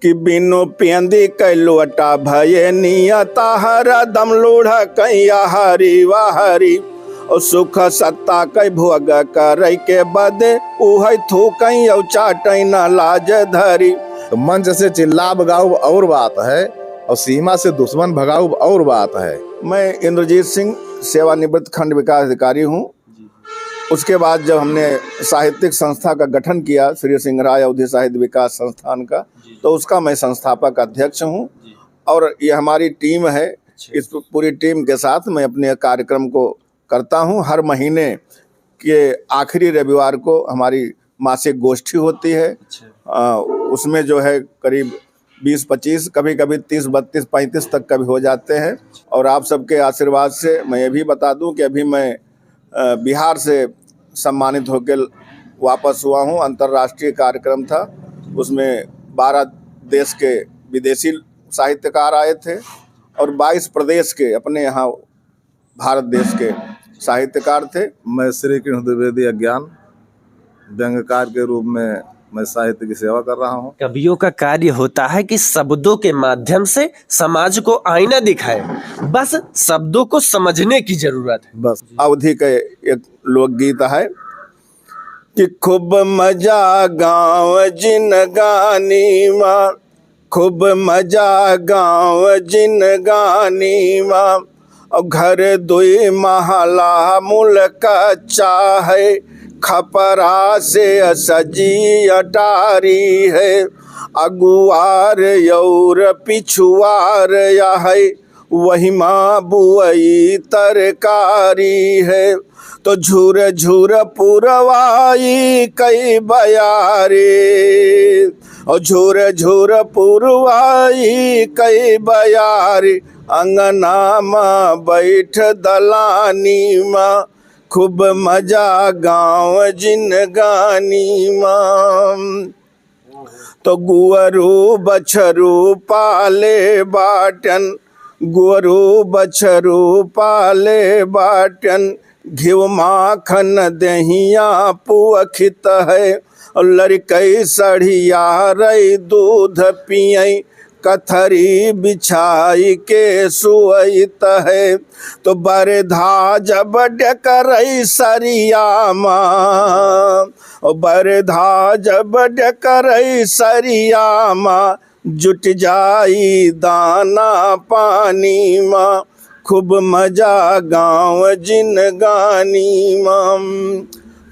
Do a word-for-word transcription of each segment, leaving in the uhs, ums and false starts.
कि बिनु पेंदी कै लोटा भये नियता, हरदम लूढ़ कैया हरि वा हरि। और सुख सत्ता कै भोग करै के बदे, उहै थूकै और चाटै न लाज धरी। तो मंच से चिल्लाब गाउब और बात है, और सीमा से दुश्मन भगाउब और बात है। मैं इंद्रजीत सिंह, सेवानिवृत्त खंड विकास अधिकारी हूँ। जी। उसके बाद जब हमने साहित्यिक संस्था का गठन किया, श्री सिंह राय अवधी साहित्य विकास संस्थान का, जी। तो उसका मैं संस्थापक अध्यक्ष हूँ। जी। और ये हमारी टीम है। अच्छा। इस पूरी टीम के साथ मैं अपने कार्यक्रम को करता हूँ। हर महीने के आखिरी रविवार को हमारी मासिक गोष्ठी होती है। अच्छा। अ, उसमें जो है करीब बीस पच्चीस, कभी-कभी तीस बत्तीस पैंतीस तक कभी हो जाते हैं। और आप सबके आशीर्वाद से मैं ये भी बता दूं कि अभी मैं, अ, बिहार से सम्मानित होकर वापस हुआ हूं। अंतर्राष्ट्रीय कार्यक्रम था, उसमें बारह देश के विदेशी साहित्यकार आए थे और बाईस प्रदेश के अपने यहाँ भारत देश के साहित्यकार थे। मैं श्री कृष्ण द्विवेदी अज्ञान, व्यंग्यकार के रूप में मैं साहित्य की सेवा कर रहा हूँ। कवियों का कार्य होता है कि शब्दों के माध्यम से समाज को आईना दिखाए, बस शब्दों को समझने की जरूरत है। बस। अवधी का एक लोकगीत है कि खूब मजा गाँव जिनगानी मा, खूब मजा गाँव जिनगानी मा। और घर दुई महला मूल कच्चा है, खपरा से सजी अटारी है। अगुआर और पिछुआर या है, वही मा बुअई तरकारी है। तो झुर झुर पुरवाई कई बयारी, और झुर झुर पुरवाई कई बयारी, अंगना मा बैठ दलानी मा, खूब मजा गाँव जिनगानी मा। तो गुअरू बछरू पाले बाटन, गुअरू बछरू पाले बाटन, घिव माखन दहिया पुअखित है। और लड़कई सढ़िया रई दूध पियई, कथरी बिछाई के सुअइत है। तो बरधा जब डकरई सरिया मा, ओ बरधा जब डकरई सरिया मा, जुट जाई दाना पानी मा, खूब मजा गाँव जिनगानी मा।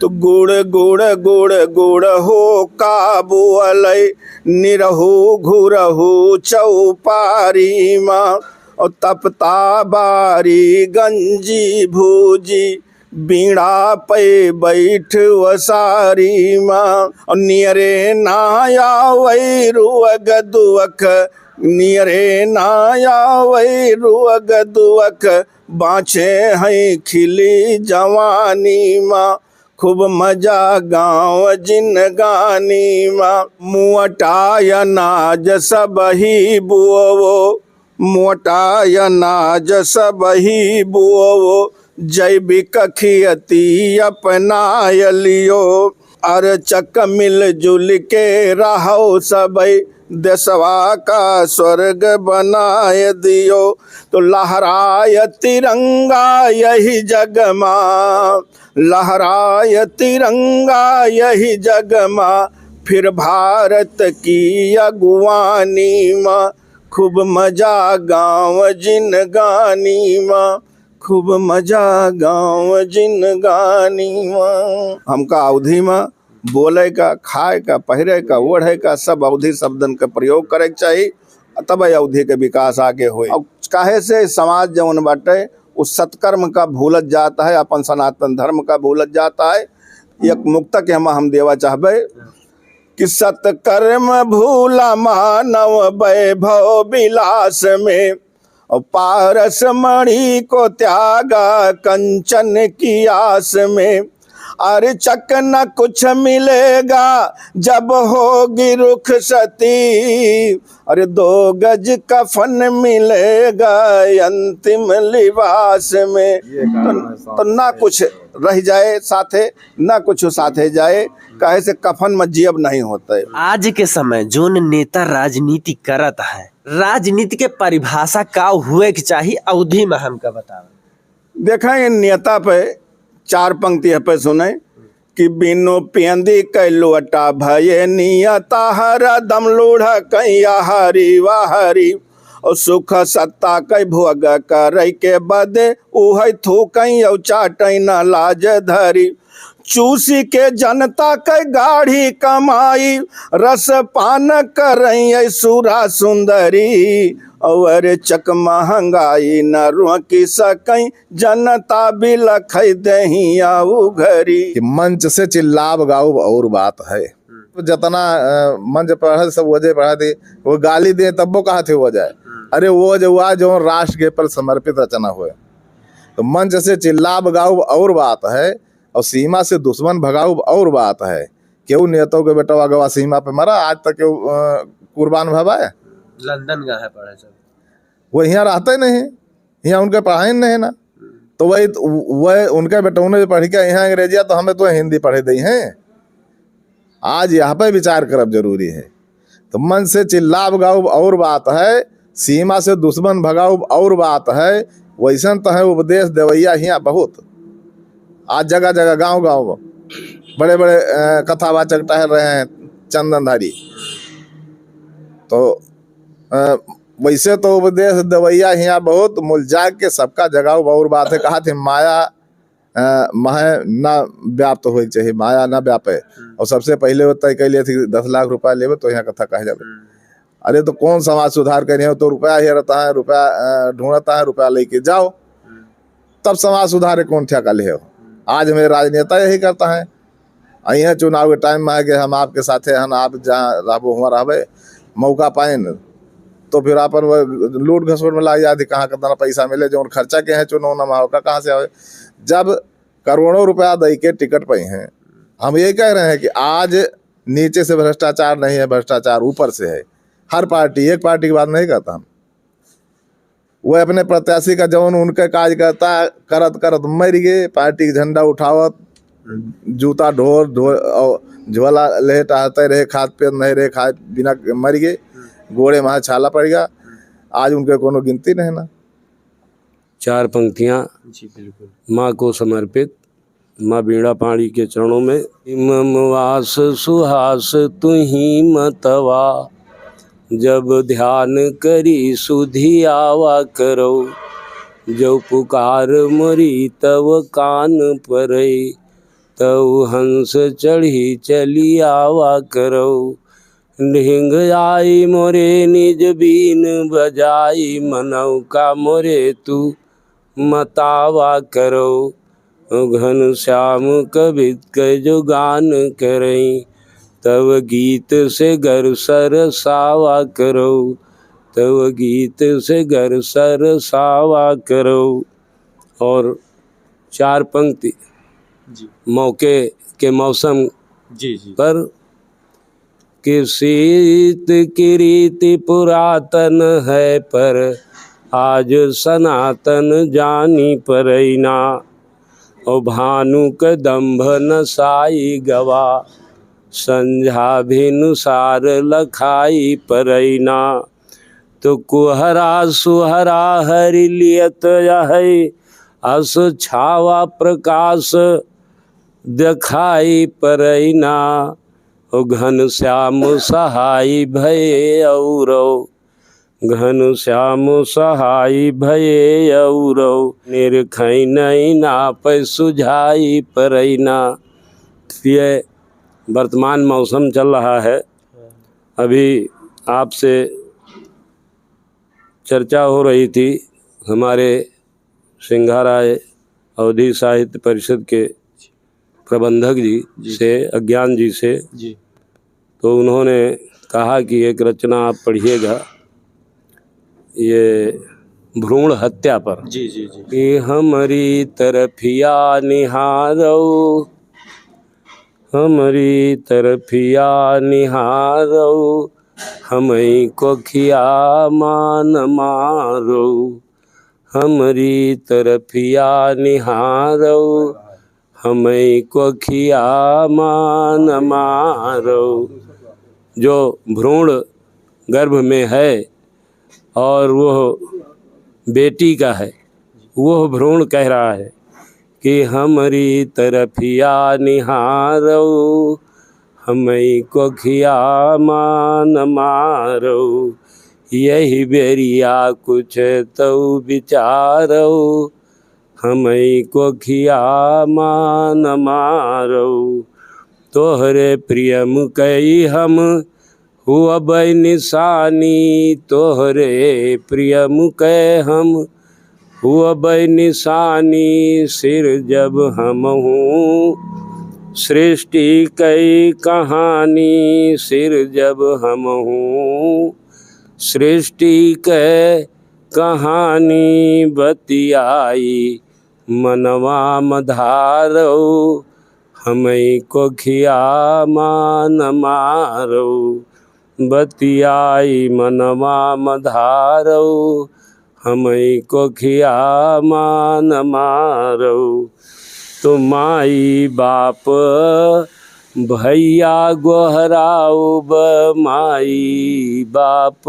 तो गुड़ गुड़ गुड़ गुड़ हो का बोअलै, निरहू घुरहू चौपारी मा। और तपता बारी गंजी भूजी, बीड़ा पे बैठ वसारी मा। और नियरे ना आवै रुअग दुअख, नियरे ना आवै रुअग दुअख, बाँचे हैं खिली जवानी मा। खूब मजा गाँव जिनगानी मा। मुअटा अनाज सबही बोवो, मोटा अनाज सबही बोवो, जैविक खेती अपनाय लियो। अरे चक मिलजुल के रहो सबै, देसवा का स्वर्ग बनाय दियो। तो लहराय तिरंगा यही जग मा, लहराय तिरंगा यही जग मा, फिर भारत की अगुवानी मा। खूब मजा गाँव जिनगानी मा, खूब मजा गाँव जिनगानी मा। हमका अवधी मा बोलै का, खाए का, पहिरै का, ओढ़ै का, सब अवधी शब्दन का प्रयोग करै के चाही, तबै अवधी के विकास आगे होई। अब काहे से समाज जौन बाटै, उ सत्कर्म का भूलत जात है, अपन सनातन धर्म का भूलत जात है। एक मुक्तक एमा हम देवा चाहबै कि सत्कर्म भूला मानव वैभव विलास में, और पारस मणि को त्यागा कंचन की आस में। अरे चक न कुछ मिलेगा जब होगी रुखसती, अरे दो गज कफन मिलेगा अंतिम लिबास में। ये तो, गाना है, तो ना कुछ रह जाए साथे, ना कुछ साथे जाए, काहे से कफन में जियब नहीं होता है। आज के समय जोन नेता राजनीति करत है, राजनीति के परिभाषा का हुए के चाही, अवधी में हमका बताओ। देखा, ये नेता पे चार पंक्ति है पे सुने कि बिनु पेंदी कै लोटा भये नियता, हरदम लूढ़ कैया हरी वा हरी। और सुख सत्ता कै भोग करै के बदे, उहै थूकै और चाटै न लाज धरी। चूसी के जनता कै गाढ़ी कमाई, रस पान करै ऐ सुरा सुंदरी। और चक महंगाई न रोकी सकै, जनता बिलखै दहिया उघरी। कि मंच से चिल्लाब गाउब और बात है। हम्म। तो जतना, अ, मंच पढ़े सब वजह पढ़ा दे, वो गाली दे तब वो कहा थे वजह। हम्म। अरे वो जो हुआ जो राष्ट्र के पर समर्पित रचना हुए। तो मंच से चिल्लाब गाउब और बात है, और सीमा से दुश्मन भगाउब और बात है। केहू नेतों के बेटवा गवा सीमा पे मरा, आज तक केहू, अ, कुर्बान भवा है? लंदन गए हैं पढ़े सब। वो यहाँ रहते नहीं, यहाँ उनके पढ़ाई नहीं ना। तो वही, वह उनके बेटौने जो पढ़ के यहाँ अंग्रेजिया, तो हमें तो हिंदी पढ़े दे हैं। आज यहाँ पे विचार करब जरूरी है। तो मंच से चिल्लाब गाउब और बात है, सीमा से दुश्मन भगाउब और बात है। वैसन तो है उपदेश देवैया हियाँ बहुत। आज जगह जगह, गाँव गाँव बड़े बड़े, अ, कथावाचक टहल रहे हैं चंदनधारी। तो, अ, वैसे तो उपदेश देवैया हियाँ बहुत, मुल जाग के सबका जगाउब और बात है। कहा थे माया, अ, महे ना व्याप्त होए के चाहिए, माया ना व्यापे। हम्म। और सबसे पहले वो तय कर लिया था कि दस लाख रुपया लेबे तो यहाँ कथा कहे जाबे। हम्म। अरे तो कौन समाज सुधार करे हो, तो रुपया हेरता है, रुपया, अ, ढूंढता है, रुपया लेके जाओ। हम्म। तब समाज सुधारे कौन ठेका ले हो? हम्म। आज हमें राजनेता यही करता है। अइहें चुनाव के टाइम में है कि हम आपके साथे हन, आप जहाँ रहबो हुआँ रहबे, मौका पाइन तो फिर आपन वो लूट घसोट में लाग जात, कहाँ कितना पैसा मिले, जौन खर्चा के है चुनाव नमा होका कहाँ से आवे। जब करोड़ों रुपया दे के टिकट पाई हैं, हम ये कह रहे हैं कि आज नीचे से भ्रष्टाचार नहीं है, भ्रष्टाचार ऊपर से है। हर पार्टी, एक पार्टी की बात नहीं करता हम, वो अपने प्रत्याशी का जौन उनके कार्यकर्ता करत करत मर गए, पार्टी के झंडा उठावत, जूता ढोर ढोर और झोला ले टहलते रहे, खात पियत नहीं रहे, खाए बिना मर गए, गोड़े में छाला पड़ गया। आज उनके कोनो गिनती नहीं ना। चार पंक्तियाँ जी, बिल्कुल। माँ को समर्पित। माँ बीड़ा पाणी के चरणों में। मम वास सुहास तुही मतवा, जब ध्यान करी सुधि आवा करो। जो पुकार मोरी तव कान परै, तव हंस चढ़ी चली आवा करो। ढिंग आई मोरे निज बीन बजाई, मनौ का मोरे तू मतावा करो। घनश्याम कबित कै जो गान करई, तव गीत से गर सरसावा करो, तव गीत से गर सरसावा करो। और चार पंक्ति जी। मौके के मौसम जी, जी। पर कि सीत की रीति पुरातन है, पर आज सनातन जानी परैना। ओ भानु क दंभ नसाई गवा, संझा भिनुसार लखाई परैना। तो कुहरा सुहरा हरि लियत यहै, अस छावा प्रकाश देखाई परैना। ओ घनश्याम सहाई भये औरौ, घनश्याम सहाई भये औरौ, निरखै नैना पै सुझाई परैना। ये वर्तमान मौसम चल रहा है। अभी आपसे चर्चा हो रही थी हमारे सिंघाराय अवधी साहित्य परिषद के प्रबंधक जी जी। से, अज्ञान जी से, जी। तो उन्होंने कहा कि एक रचना आप पढ़िएगा, ये भ्रूण हत्या पर। जी, जी, जी। कि हमरी तरफिया निहारौ, हमरी तरफिया निहारौ, हमई कोखिया मान मारौ। हमरी तरफिया निहारौ, हमई कोखिया मान मारौ। जो भ्रूण गर्भ में है और वह बेटी का है, वह भ्रूण कह रहा है कि हमरी तरफिया निहारौ, हमई कोखिया मान मारौ। यही बेरिया कुछ तौ विचारौ, हमई कोखिया मान मारौ। तोहरे प्रियम कई हम हुअबै निशानी, तोहरे प्रियम कै हम हुअबै निशानी। सिरजब हमहूँ सृष्टि कै कहानी, सिरजब हमहूँ सृष्टि कै कहानी। बतियाई मनवा मधारौ, हमई कोखिया मान मारौ। बतियाई मनवा मधारौ, हमई कोखिया मान मारौ। तो माई बाप भैया गोहराउब, माई बाप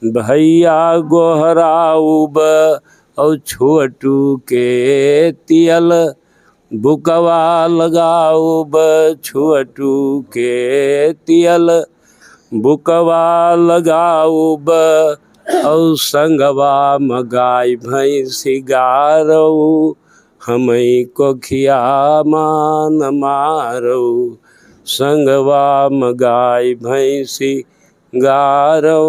भैया गोहराउब, औ छोटू के तियल बुकवा लगाउब, छोटू के तियल बुकवा लगाउब, औ संगवा म गाय भैंसी गारौ, हमई कोखिया मान मारौ। संगवा म गाय भैंसी गारौ,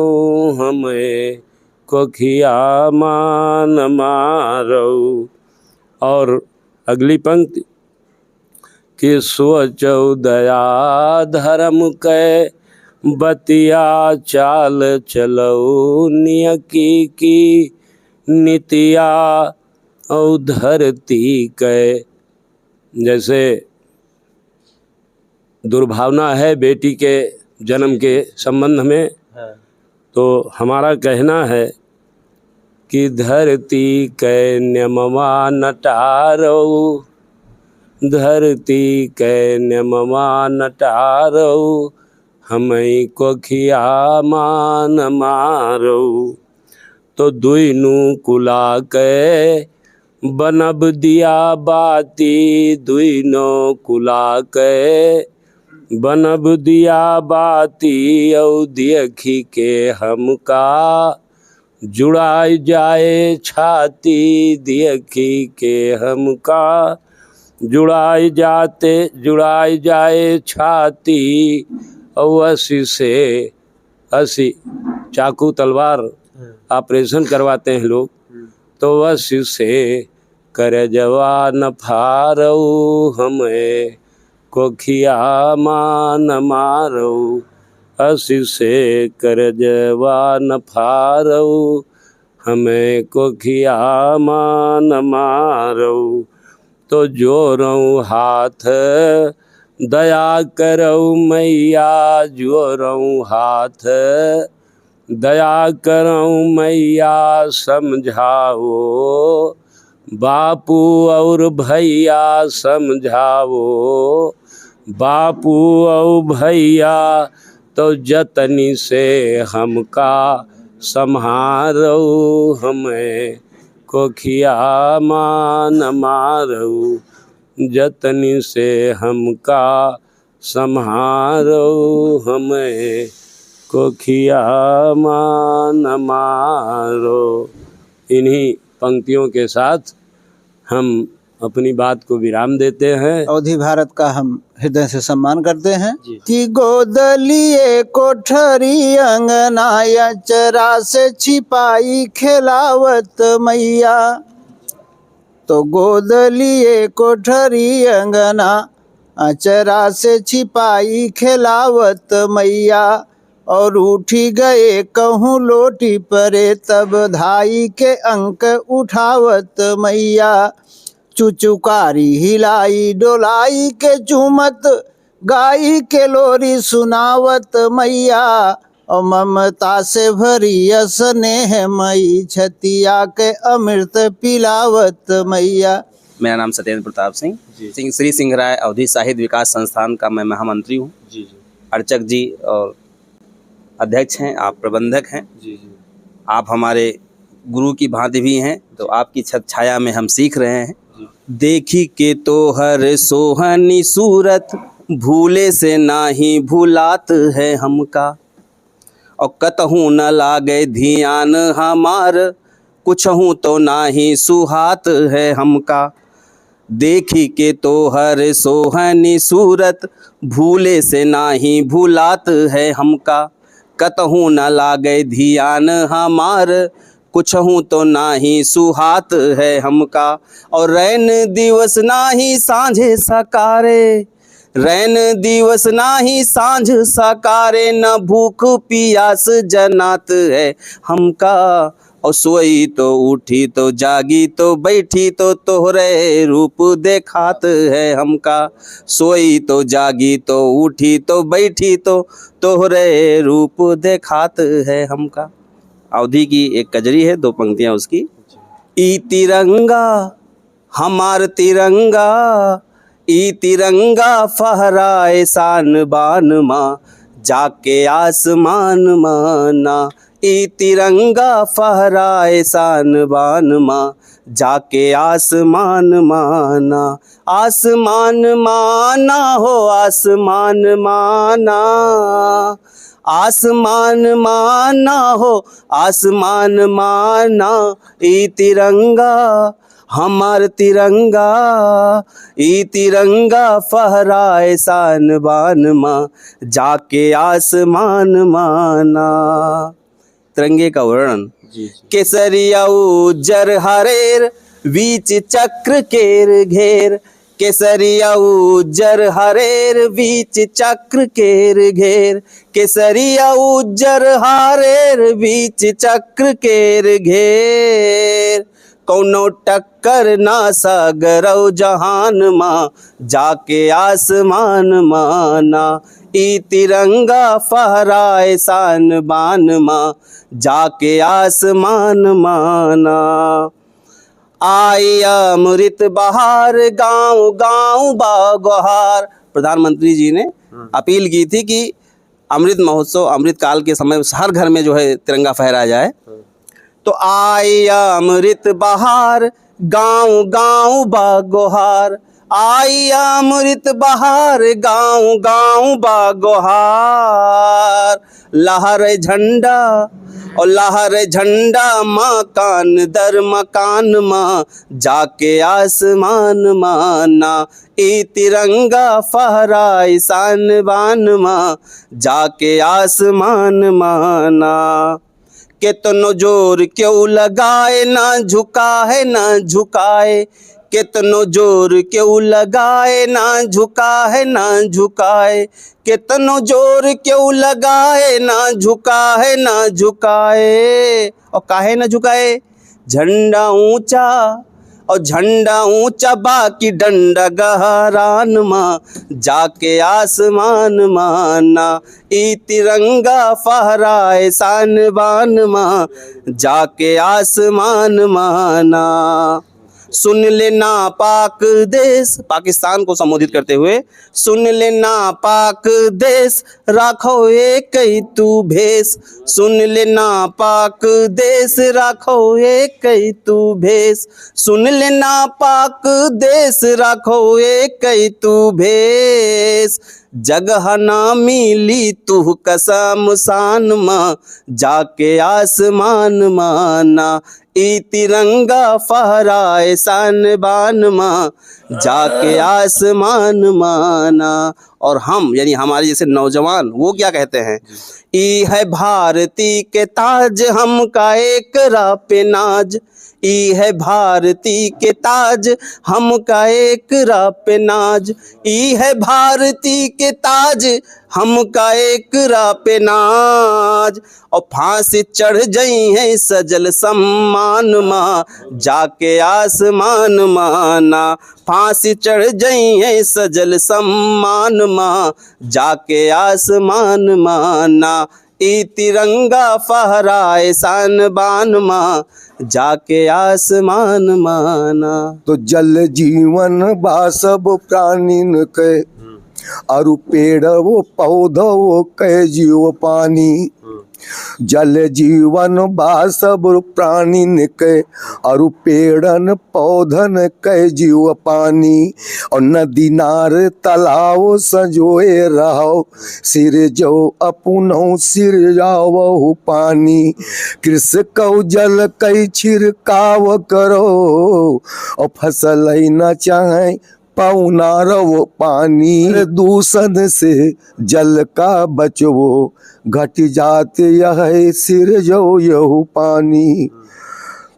हमई कोखिया मान मारौ। और अगली पंक्ति कि सोचौ दया धर्म कै बतिया, चाल चलौ नियकी की नितिया, औ धरती कै, जैसे दुर्भावना है बेटी के जन्म के संबंध में, हाँ। तो हमारा कहना है कि धरती कै नियमवा न टारौ, धरती कै नियमवा न टारौ, हमई कोखिया मान मारौ। तो दुइनू कुला कै बनब दिया बाती, दुइनो कुला कै बनब दिया बाती, औ दियखी के हमका जुड़ाई जाए छाती, दियखी के हमका जुड़ाई जाते, जुड़ाई जाए छाती। औ असी से, असी चाकू तलवार हाँ। ऑपरेशन करवाते हैं लोग, हम्म। तो असी से करजवा न फारौ, हमई कोखिया मान मारौ। असी से करजवा न फारौ, हमई कोखिया मान मारौ। तो जोरौ हाथ दया करौ मैया, जोरौ हाथ दया करौ मैया, समझाओ बापू और भैया, समझाओ बापू और भैया, तो जतनी से हमका सम्हारौ, हमई कोखिया मान मारौ। जतनी से हमका सम्हारौ, हमई कोखिया मान मारौ। इन्हीं पंक्तियों के साथ हम अपनी बात को विराम देते हैं। अवधी भारत का हम हृदय से सम्मान करते हैं। जी। कि गोद लिए कोठरी अंगना, अचरा से छिपाई खेलावत मैया। तो गोद लिए कोठरी अंगना, अचरा से छिपाई खेलावत मैया। और उठी गए कहूँ लोटी परे, तब धाई के अंक उठावत मैया। चुचुकारी हिलाई डोलाई के चूमत, गाई के लोरी सुनावत मैया, और ममता से भरी स्नेह मई, छतिया के अमृत पिलावत मैया। मेरा नाम सत्येंद्र प्रताप सिंह, जी। सिंह, श्री सिंह राय अवधी साहित्य विकास संस्थान का मैं महामंत्री हूँ। जी, जी। अर्चक जी और अध्यक्ष हैं, आप प्रबंधक हैं। जी, जी। आप हमारे गुरु की भांति भी हैं, तो आपकी छत छाया में हम सीख रहे हैं। जी। देखी के तोहर सोहनी सूरत, भूले से नाही भुलात है हमका। और कतहूँ न लागे धियान हमार, कुछहूँ तो नाही सुहात है हमका। देखी के तोहर सोहनी सूरत, भूले से नाही भुलात है हमका। कतहूँ न लागे धियान हमार, कुछहूँ तो नाही सुहात है हमका। और रैन दिवस नाही सांझे सकारे, रैन दिवस नाही सांझ सकारे, न भूख पियास जनात है हमका। और सोई तो उठी तो जागी तो बैठी तो तोहरे रूप देखात है हमका। सोई तो जागी तो उठी तो बैठी तो तोहरे रूप देखात है हमका। अवधी की एक कजरी है, दो पंक्तियां उसकी। ई तिरंगा हमार तिरंगा, ई तिरंगा फहराए शान बान मा, जाके आसमान मा ना। ई तिरंगा फहराए शान बान मा, जाके आसमान मा ना। आसमान मा ना हो, आसमान मा ना। आसमान मा ना हो, आसमान मा ना। ई तिरंगा हमार तिरंगा, ई तिरंगा फहराए शान बान मा, जाके आसमान मा ना। तिरंगे का वर्णन। जी, जी। केसरिया उज्जर हरेर, बीच चक्र केर घेर। केसरिया उज्जर हरेर, बीच चक्र केर घेर। केसरिया उज्जर हरेर, बीच चक्र केर घेर। कौनो टक्कर ना सगरौ जहान मा, जाके आसमान मा ना। ई तिरंगा फहराए शान बान मा, जाके आसमान मा ना। आई अमृत बहार, गाँव गाँव बा गोहार। प्रधानमंत्री जी ने हम्म। अपील की थी कि अमृत महोत्सव, अमृत काल के समय हर घर में जो है तिरंगा फहराया जाए। हम्म। तो आई अमृत बहार, गाँव गाँव बा गोहार। आई अमृत बहार, गाँव गाँव बा गोहार। लहर झंडा और लहर झंडा मकान दर मकान मा, जाके आसमान मा ना। ई तिरंगा फहराई शान बान मा, जाके आसमान मा ना। केतनो जोर क्यों लगाए, ना झुकाए, ना झुकाए। केतनो जोर क्यों लगाए, ना झुकाए, ना झुकाए। केतनो जोर क्यों लगाए, ना झुकाए, ना झुकाए। और काहे ना झुकाए? झंडा ऊंचा और झंडा ऊंचा, बाकी डंडा गहरान मा, जाके आसमान मा ना। ई तिरंगा फहराए शान बान मा, जाके आसमान मा ना। सुन ले ना पाक देश, पाकिस्तान को संबोधित करते हुए, सुन ले ना पाक देश, राखो एक ही तू भेष। सुन ले ना पाक देश, राखो एक ही तू भेष। सुन ले ना पाक देश, राखो एक ही तू भेष। जगह ना मिली तुह कसम शान मा, जाके आसमान मा ना। ई तिरंगा फहराए शान बान मा, जाके आसमान मा ना। और हम, यानी हमारे जैसे नौजवान, वो क्या कहते हैं? ई है भारती के ताज, हमका एकरा पे नाज। ई है भारती के ताज, हमका एकरा पे नाज। ई है भारती के ताज, हमका एकरा पे नाज। और फांसी चढ़ जइहैं सजल सम्मान मा, जाके आसमान मा ना। फांसी चढ़ जइहैं सजल सम्मान मा, जाके आसमान मा ना। ई तिरंगा फहराए शान बान मा, जाके आसमान मा ना। तो जल जीवन बा सब प्राणिन के, अरु पेड़ वो पौधो के जीव पानी। जल जीवन बा सब प्राणिन के, अरु पेड़न पौधन के जीव पानी। और नदी नार तालाब संजोए रहो, सिरजो अपनौ सिरजावहु पानी। कृषकौ जल कै छिड़काव करो, और फसलै न चाहै पौनारव पानी। दूषण से जल का बचवो, घटि जात यहै सिरजौ यहु पानी।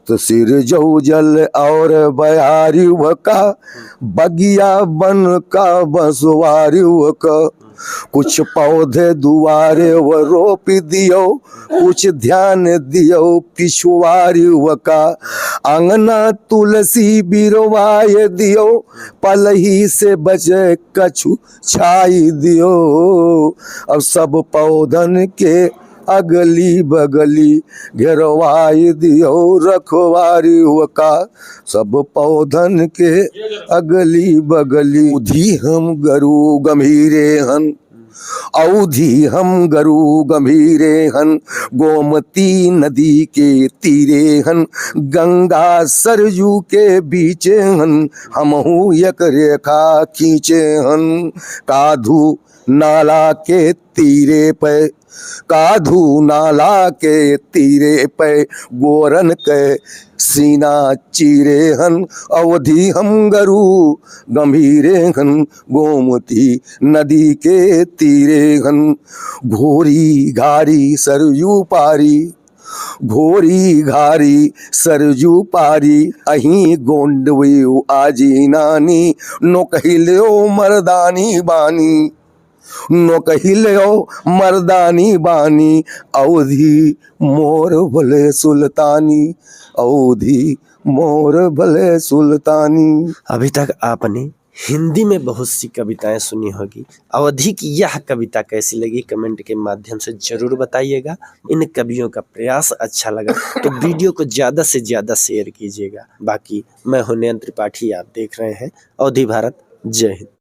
तो सिरजौ जल और बयारिव का, बगिया बन का बंसवारिव का। कुछ पौधे दुआरे वो रोप दियो, कुछ ध्यान दियो पिछुआरिव का। आंगना तुलसी बिरवाए दियो, पलही से बचे कछु छाई दियो। अब सब पौधन के अगली बगली घेरवाई दियो रखवारिव का। सब पौधन के अगली बगली। अवधी हम गरु गंभीरे हन, अवधी हम गरु गंभीरे हन, गोमती नदी के तीरे हन, गंगा सरजू के बीचे हन, हमहू एक रेखा खींचे हन। काधू नाला के तीरे पे, काधू नाला के तीरे पे, गोरन के सीना चीरे हन। अवधी हम गरु गंभीरे हन, गोमती नदी के तीरे हन। घोरी घारी सरजू पारी, घोरी घारी सरजू पारी, अहीं गोंडवे आजी नानी, नोकहिल्यो मर्दानी बानी, नोकहिल्यो मर्दानी बानी, अवधी मोर भले सुल्तानी, अवधी मोर भले सुल्तानी। अभी तक आपने हिंदी में बहुत सी कविताएं सुनी होगी। अवधी की यह कविता कैसी लगी, comment के माध्यम से जरूर बताइएगा। इन कवियों का प्रयास अच्छा लगा तो video को ज्यादा से ज्यादा share कीजिएगा। बाकी मैं हूं नयन त्रिपाठी, आप देख रहे हैं अवधी भारत। जय हिंद।